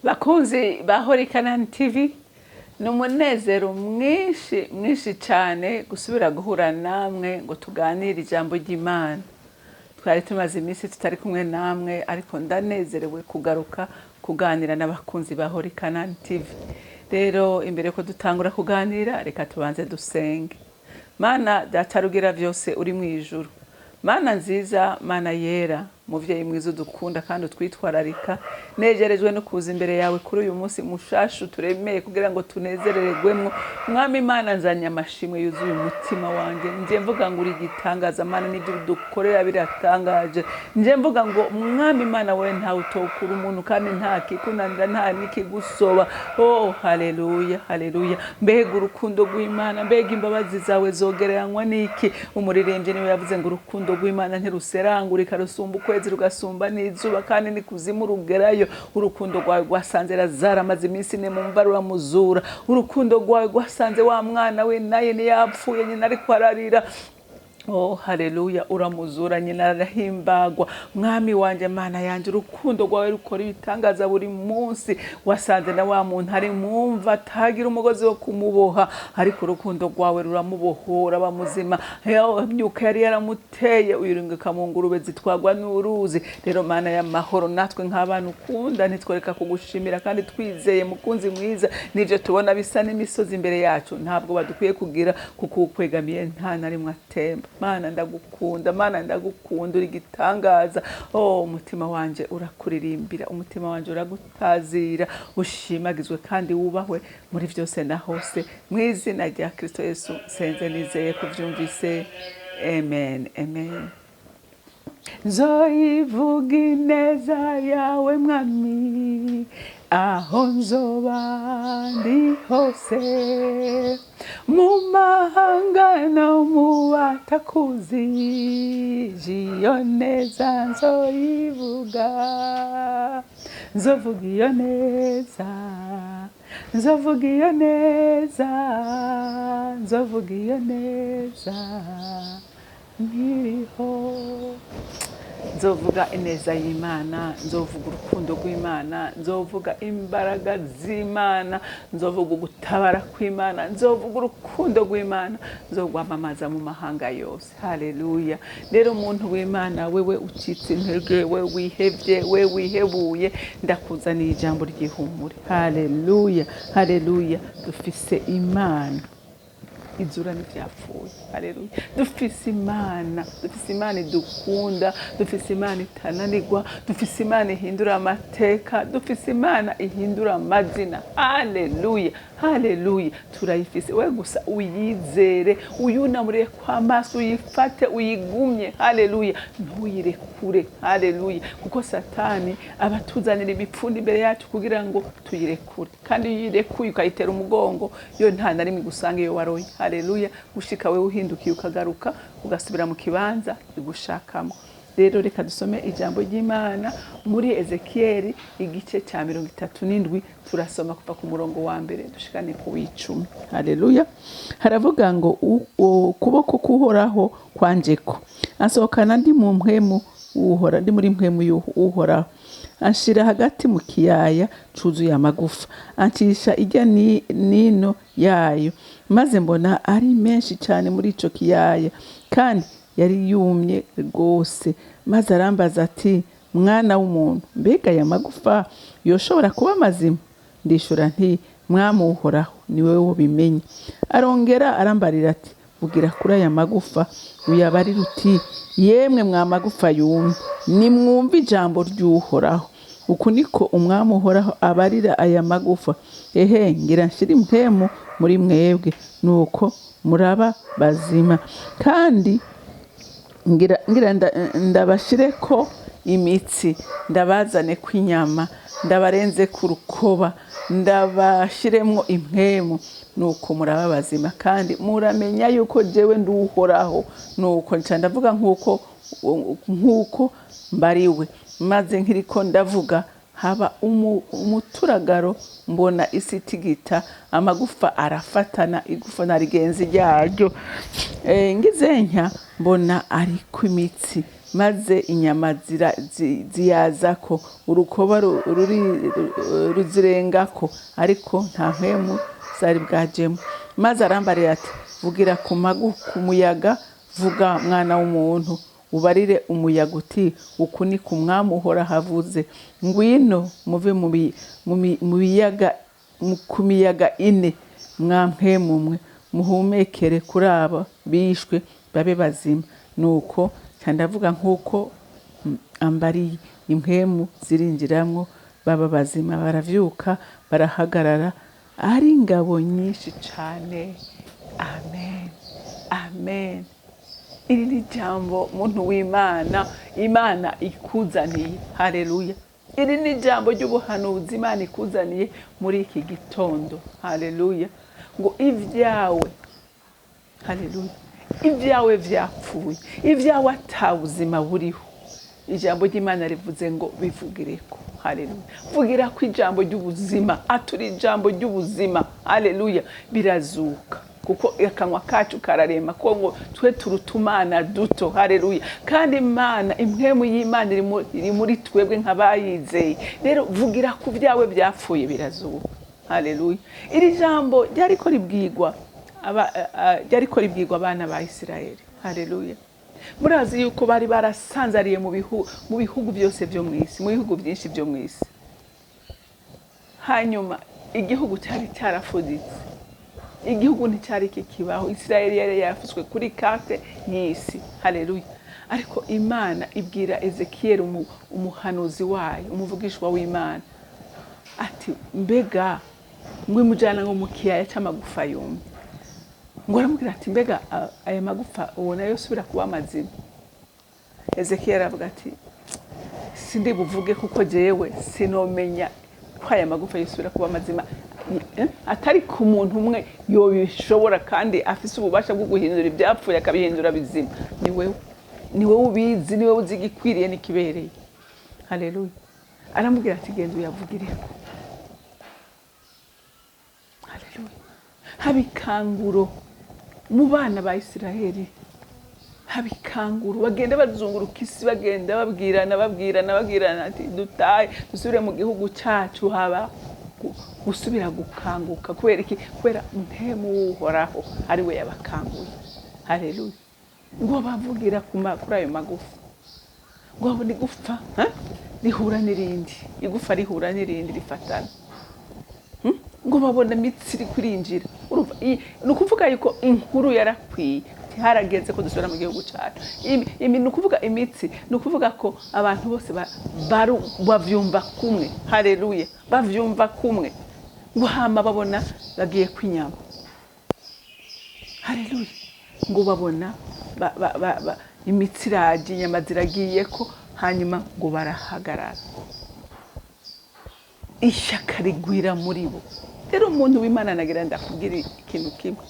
Bakunzi ba Holy Canaan TV, ni umunezero mwinshi mwinshi cyane gusubira guhura namwe ngo tuganire ijambo ry'Imana. Twari tumaze iminsi tutari kumwe namwe, ariko ndanezerewe kugaruka kuganira n'abakunzi ba Holy Canaan TV. Rero imbere yuko dutangura kuganira, reka tubanze dusenge. Mana Data rugira byose uri mu ijuru, Mana nziza, Mana yera, muvyeyi mwiza udukunda kandi utwitwararika, negerejwe no kuza imbere yawe kuri uyu munsi mushasha turemeye kugira ngo tunezerererwemwo. Mwami Imana, nzanye amashimwe yuzuye umutima wanje. Nje mvuga ngo uri igitangaza Mana, n'ibyo udukorera biratangaje. Nje mvuga ngo Mwami Imana, wewe ntawe utokura umuntu kandi nta kikunanira, nta n'ikigusoba. Oh, haleluya, haleluya! Mbega urukundo rw'Imana, mbega imbabazi zawe zogereranywa n'iki? Umuririmbyi niwe yavuze ngo urukundo rw'Imana ntiruserangurika, rusumba ukwezi rugasumba n'izuba, kandi ni kuzimu rugerayo. Urukundo rwawe rwasanze Lazaro amaze iminsi 4 mu mva, ruramuzura. Urukundo rwawe rwasanze wa mwana we naye ntiyapfuye, nyina ariko ararira. Oh, haleluya! Uramuzura, nyina arahimbagwa. Mwami wanje, Mana yanje, urukundo rwawe rukora ibitangaza buri munsi. Wasanze na wa muntu ari mumva atagira umugozi wo kumuboha, ariko urukundo rwawe ruramubohora, bamuzima. Imyuka yari yaramuteye uyirungika mu ngurube zitwagwa n'uruzi. Rero Mana y'amahoro, natwe nk'abana ukunda ntitworeka kugushimira kandi twizeye, mukunzi mwiza, n'ivyo tubona bisa n'imisozi imbere yacu ntabwo badukwiye kugira, kuko ukwegamiye nta na rimwe atemba. Mana ndagukunda, Mana ndagukunda, uri igitangaza. Oh, umutima wanje urakuririmbira, umutima wanje uragutazira. Ushimagizwe kandi wubahwe muri vyose na hose. Mu izina rya Kristo Yesu senze nizeye kuvyumvise, amen, amen. Nzoyivuga ineza yawe Mwami, aho nzoba ndi hose, mu mahanga no mu batakuzi, iyo neza nzoyivuga. Nzovuga iyo neza, nzovuga iyo neza, nzovuga iyo neza nkiriho. Nzovuga ineza y'Imana, nzovuga urukundo rw'Imana, nzovuga imbaraga z'Imana, nzovuga ugutabara kw'Imana, nzovuga urukundo rw'Imana, nzogwamamaza mu mahanga yose. Haleluya! Rero umuntu w'Imana, wewe ucitse intege, we wihevye, we wihebuye, ndakuzaniye ijambo ry'ihumure. Haleluya, haleluya! Dufise Imana izura n'ivyapfuye. Haleluya! Dufise Imana, dufise Imana idukunda, dufise Imana itananirwa, dufise Imana ihindura amateka, dufise Imana ihindura amazina. Haleluya, haleluya! Turayifise. We gusa uyizere, uyunamure kw'amaso, uyifate, uyigumye. Haleluya! Ntuyirekure. Haleluya! Kuko Satani aba atuzanira imipfundo imbere yacu kugira ngo tuyirekure, kandi iyo uyirekuye ukayitera umugongo, yo nta na rimwe igusanga iyo waroye. Haleluya! Gushika wewe uhindukiye ukagaruka ugasubira mu kibanza igushakamo. Rero reka dusome ijambo ry'Imana muri Ezekiyeli igice cya 37. Turasoma kuva ku murongo wa mbere dushikane ku w'icumi. Haleluya! Haravuga ngo ukuboko k'Uhoraho kwanjeko, ansohokana ndi mu mpwemu Uhora, ndi muri mpwemu y'Uhoraho, anshira hagati mu kiyaya cuzuye amagufa, ancisha ijya nino yayo, maze mbona ari menshi cyane muri ico kiyaya, kandi yari yumye rwose. Maze arambaza ati: "Mwana w'umuntu, mbega aya magufa yoshobora kuba mazima?" Ndishura nti: "Mwami Uhoraho, ni wowe wobimenye." Arongera arambarira ati: "Vugira kuri aya magufa, uyabarire uti: 'Yemwe mwa magufa yumye, nimwumve ijambo ry'Uhoraho. Uku niko Umwami Uhoraho abarira aya magufa: Ehe, ngira nshire impwemu muri mwebwe, nuko muraba bazima, kandi ngira ndabashireko imitsi, ndabazane kw'inyama, ndabarenze ku rukoba, ndabashiremwo impwemu, nuko muraba bazima, kandi muramenya yuko jewe ndi Uhoraho.' Nuko nca ndavuga nk'uko mbariwe, maze nkiriko ndavuga Haba umuturagaro, mbona isi itigita, amagufa arafatana, igufa na rigenzi ryaryo. Ngize ntya mbona ariko imitsi, maze inyama ziyazako, urukoba ruzirengako, ariko nta mpwemu zari bwajemo. Maze arambarira ati: "Vugira ku muyaga, vuga mwana w'umuntu, ubarire umuyaga uti: Uku ni ku Mwami Uhoraho avuze: Ngwino muve mu biyaga, ku miyaga ine, mwa mpwemu mwe, muhumekere kuri aba bishwe, babe bazima." Nuko nca ndavuga nk'uko ambariye, impwemu zirinjiramwo, baba bazima, baravyuka, barahagarara, ari ingabo nyinshi cane. Amen, amen. Iri ni ijambo, muntu w'Imana, Imana ikuzaniye. Haleluya! Iri ni ijambo ry'ubuhanuzi Imana ikuzaniye muri iki gitondo. Haleluya! Ngo ibyawe, haleluya, ibyawe vyapfuye, ibyawe ata buzima buriho, ijambo ry'Imana rivuze ngo bivugireko. Haleluya! Vugira ko ijambo ry'ubuzima, atura ijambo ry'ubuzima. Haleluya! Birazuka, kuko akanwa kacu kararema, ko ngo twe turuta umana duto. Haleluya! Kandi Imana, impwemu y'Imana iri muri twebwe nk'abayizeye. Rero vugira ku byawe byapfuye, birazuka. Haleluya! Iri jambo ryariko ribwirwa abana ba Isirayeli. Haleluya! Murazi yuko bari barasanzariye mu bihugu byose byo mu isi, mu bihugu byinshi byo mu isi. Hanyuma igihugu cyari cyarafuditse, igihugu nticyari kikibaho. Isirayeli yari yafutswe kuri carte y'isi. Haleluya! Ariko Imana ibwira Ezekiyeli, umuhanuzi wayo, umuvugishwa w'Imana, ati: "Mbega ngo imujyana ngo mu kiyaya cy'amagufa yumye." Ngo aramubwira ati: "Mbega aya magufa ubona yosubira kuba mazima?" Ezekiyeli aravuga ati: "Sindi buvuge, kuko jewe sinomenya ko aya magufa yosubira kuba mazima, atari ku muntu umwe yobishobora kandi afise ububasha bwo guhindura ibyapfuye akabihindura bizima. Ni wewe, ni wowe ubizi, ni wowe uzi igikwiriye n'ikibereye." Haleluya! Aramubwira ati: "Genda uyavugireko." Haleluya! Haba ikanguro mu bana ba Isiraheli, haba ikanguro, bagenda bazunguruka isi, bagenda babwirana, babwirana, babwirana ati: "Dutahe, dusubire mu gihugu cyacu." Haba gusubira gukanguka. Kubera iki? Kubera mpemu w'Uhoraho ari we yabakanguye. Haleluya! Ngo bavugira kuri ayo magufa, ngo babone igufa, ha? Rihura n'irindi, igufa rihura n'irindi, rifatana. Ngo babona imitsi iri kurinjira. Urumva, ni ukuvuga yuko inkuru yarakwiye, harageze ko dusubira mu gihugu cyacu. Ni ukuvuga imitsi, ni ukuvuga ko abantu bose bavyumva kumwe. Haleluya! Bavyumva kumwe. Ngo hama babona bagiye kwinyama. Haleluya! Ngo babona imitsi iraje, inyama ziragiye ko, hanyuma ngo barahagarara, ishyaka rigwira muri bo. Rero umuntu w'Imana, nagira ndakubwira ikintu kimwe: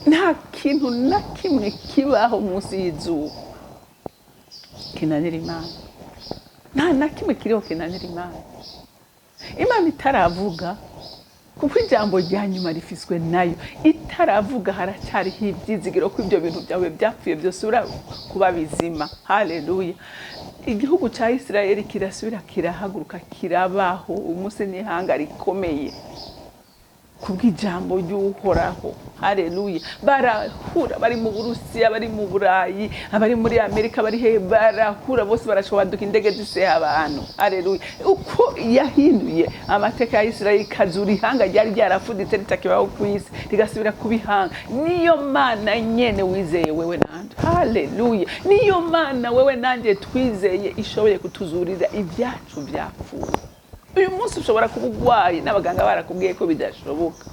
nta kintu na kimwe kibaho munsi y'izuba kinanira Imana. Nta na kimwe kiriho kinanira Imana. Imana itaravuga, kuko ijambo rya nyuma rifiswe nayo, itaravuga haracyariho ibyizigiro ko ibyo bintu byawe byapfuye byosubira kuba bizima. Haleluya! Igihugu cya Isirayeli kirasubira kirahaguruka, kirabaho umunsi n'ihanga rikomeye kubw'ijambo ry'Uhoraho. Haleluya! Barahura, bari mu Burusiya, bari mu Burayi, abari muri Amerika, bari hehe, barahura bose, barashobaduka indege ziseha abantu. Haleluya! Uko yahinduye amateka ya Isirayeli, ikazura ihanga ryari ryarafuditse ritakibaho ku isi, rigasubira kuba ihanga. Niyo Mana nyene wizeye wewe nanje. Haleluya! Niyo Mana wewe nanjye twizeye ishoboye kutuzurira ibyacu byapfuye. Uyu munsi ushobora kuba urwaye n'abaganga barakubwiye ko bidashoboka.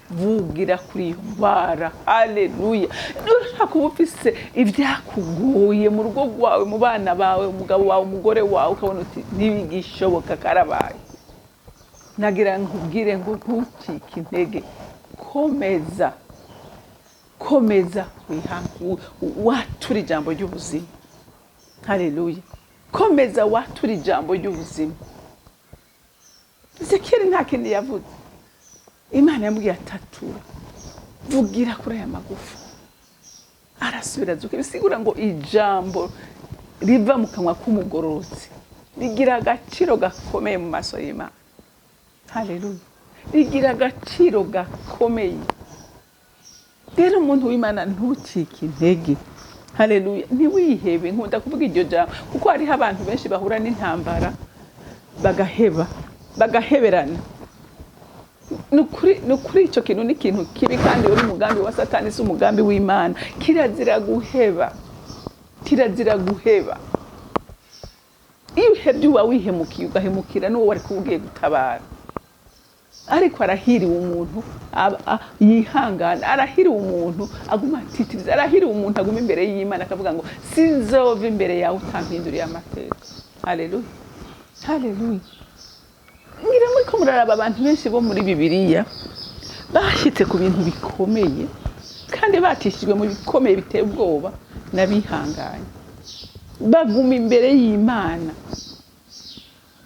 Vugira kuri iyo ndwara. Haleluya! Nushaka kuba ufise ibyakugoye mu rugo rwawe, mu bana bawe, umugabo wawe, umugore wawe, ukabona uti ntibigishoboka, karabaye, nagira nkubwire ngo ntucike intege. Komeza, komeza, watura ijambo ry'ubuzima. Haleluya! Komeza wature ijambo ry'ubuzima. Ezekiyeli nta kindi yavuze. Imana yamubwiye atatura, vugira kuri aya magufa, arasubira azuka. Bisigura ngo ijambo riva mu kanwa k'umugororotsi rigira agaciro gakomeye mu maso y'Imana. Haleluya! Rigira agaciro gakomeye. Rero umuntu w'Imana, ntucike intege. Haleluya! Ntiwihebe. Nkunda kuvuga iryo jambo kuko hariho abantu benshi bahura n'intambara bagaheba, bagaheberana. Ni ukuri icyo kintu ni ikintu kibi kandi uri umugambi wa Satani, si umugambi w'Imana. Kirazira guheba, kirazira guheba. Iyo uhebye uba wihemukiye, ugahemukira n'uwo wari kuba ugiye gutabara. Ariko arahiriwe umuntu yihangana, arahiriwe umuntu aguma atitiriza, arahiriwe umuntu aguma imbere y'Imana akavuga ngo: "Sinzova imbere yawe utampinduriye amateka." Haleluya, haleluya! Ngira muri ko muraraba abantu benshi bo muri Bibiliya bashyitse ku bintu bikomeye kandi batishijwe mu bikomeye biteye ubwoba n'abihanganye, baguma imbere y'Imana,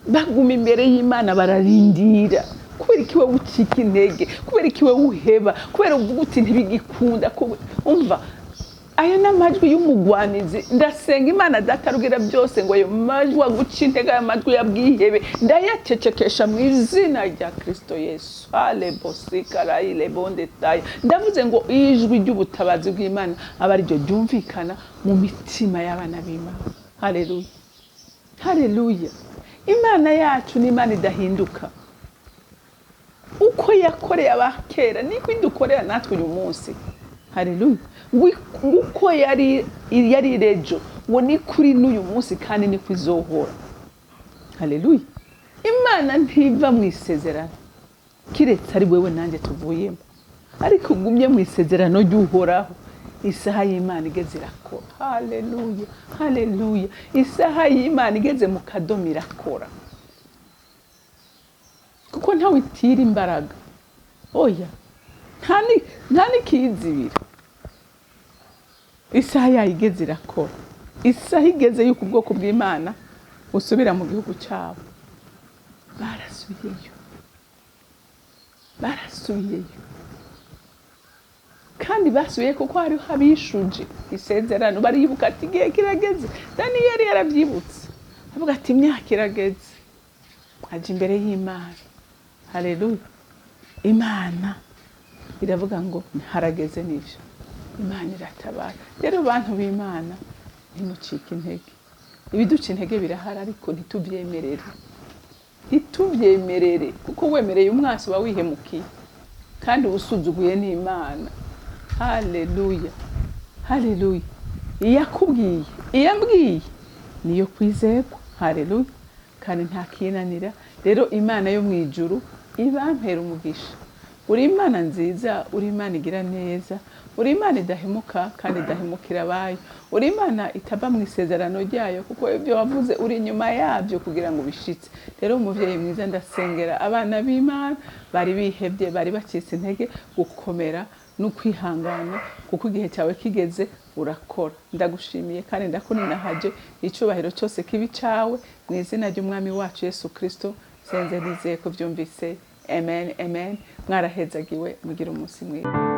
baguma imbere y'Imana, bararindira. Kubera iki wowe ucika intege? Kubera iki wowe uheba? Kubera uvuga uti: "Ntibigikunda"? Umva, ayo ni amajwi y'umugwanizi. Ndasenga Imana Data rugira byose ngo ayo majwi aguca intege, ayo majwi ya bwihebe, ndayacecekesha mu izina rya Kristo Yesu. Alebosikarayirebondetaya. Ndavuze ngo ijwi ry'ubutabazi bw'Imana aba ariryo ryumvikana mu mitima y'abana b'Imana. Haleluya, haleluya! Imana yacu ni Imana idahinduka. Uko yakoreye abakera niko idukorera natwe uyu munsi. Haleluya! Ngo uko yari rejo, ngo ni kuri n'uyu munsi kandi niko izohora. Haleluya! Imana ntiva mu isezerano kiretse ari wewe nanjye tuvuyemo. Ariko ugumye mu isezerano ry'Uhoraho, isaha y'Imana igeze irakora. Haleluya, haleluya! Isaha y'Imana igeze mu kadomo irakora, kuko ntawe itira imbaraga. Oya, nta n'ikiyizibira. Isaha yayo igeze irakora. Isaha igeze y'uko ubwoko bw'Imana busubira mu gihugu cyabo, barasubiyeyo, barasubiyeyo. Kandi basubiye kuko hariho abishuje isezerano, baribuka ati: "Igihe kirageze." Daniyeli yarabyibutse, avuga ati: "Imyaka irageze." Aja imbere y'Imana. Haleluya! Imana iravuga ngo: "Harageze." Nivyo, Imana iratabara. Rero bantu b'Imana, ntimucike intege. Ibiduca intege birahari, ariko ntitubyemerere, ntitubyemerere, kuko wemereye umwasi uba wihemukiye kandi uba usuzuguye n'Imana. Haleluya, haleluya! Iyakubwiye, iyambwiye, niyo kwizerwa. Haleluya! Kandi nta kinanira. Rero Imana yo mu ijuru ibampera umugisha. Uri Imana nziza, uri Imana igira neza, uri Imana idahemuka kandi idahemukira abayo, uri Imana itava mu isezerano ryayo, kuko ibyo wavuze uri inyuma yabyo kugira ngo ubishitse. Rero umuvyeyi mwiza, ndasengera abana b'Imana bari bihebye, bari bacitse intege, gukomera no kwihangana, kuko igihe cyawe kigeze urakora. Ndagushimiye kandi ndakuninahaje. Icyubahiro cyose kibi cyawe, mu izina ry'Umwami wacu Yesu Kristo senze nizeye ko byumvise. Amen, amen. Mwarahezagiwe, mugire umunsi mwiza.